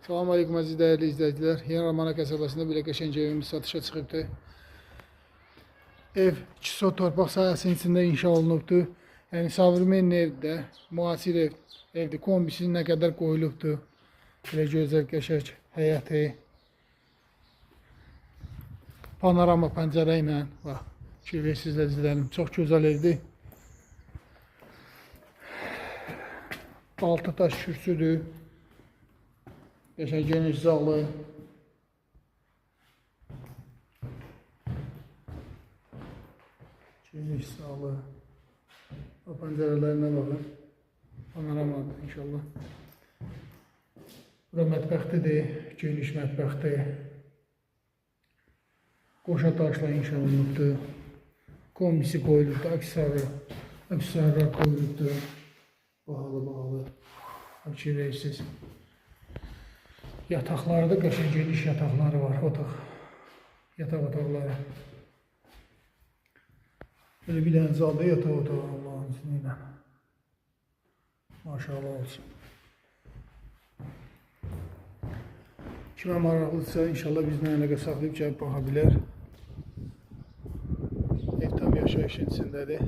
Salam aleyküm əziz dəyərli izləyicilər. Yeni Ramana qəsəbəsində belə qəşəng evimiz satışa çıxıbdır. Ev 2 sot torpaq sahəsinin içində inşa olunubdur. Yəni savremen evdir, müasir evdir. Kombisi nə qədər qoyulubdur. Belə gözəl qəşəng həyəti. Panorama pəncərə ilə. Bax, fikir versiniz əzizlərim. Çox gözəl evdir. Altı daş kürsüdür. Qəşəng geniş zalı. Geniş zalı. O pəncərələrinə baxın. Panoramadır inşallah. Bura mətbəxtidir. Geniş mətbəxdir. Qoşa daşla inşa olunubdur. Kombisi qoyulubdur. Aksesuarlar qoyulubdur. Bahalı bahalı. Fikir verirsiniz. Yataqlarda qəşəng geniş yataqları var. Yataq otaqları. Belə bir dənə zalda yataq otağı Allahın izni ilə. Maşallah olsun. Kimə maraqlıdırsa inşallah bizlə əlaqə saxlayıb gəlib baxa bilər. Ev tam yaşayışın içindədir.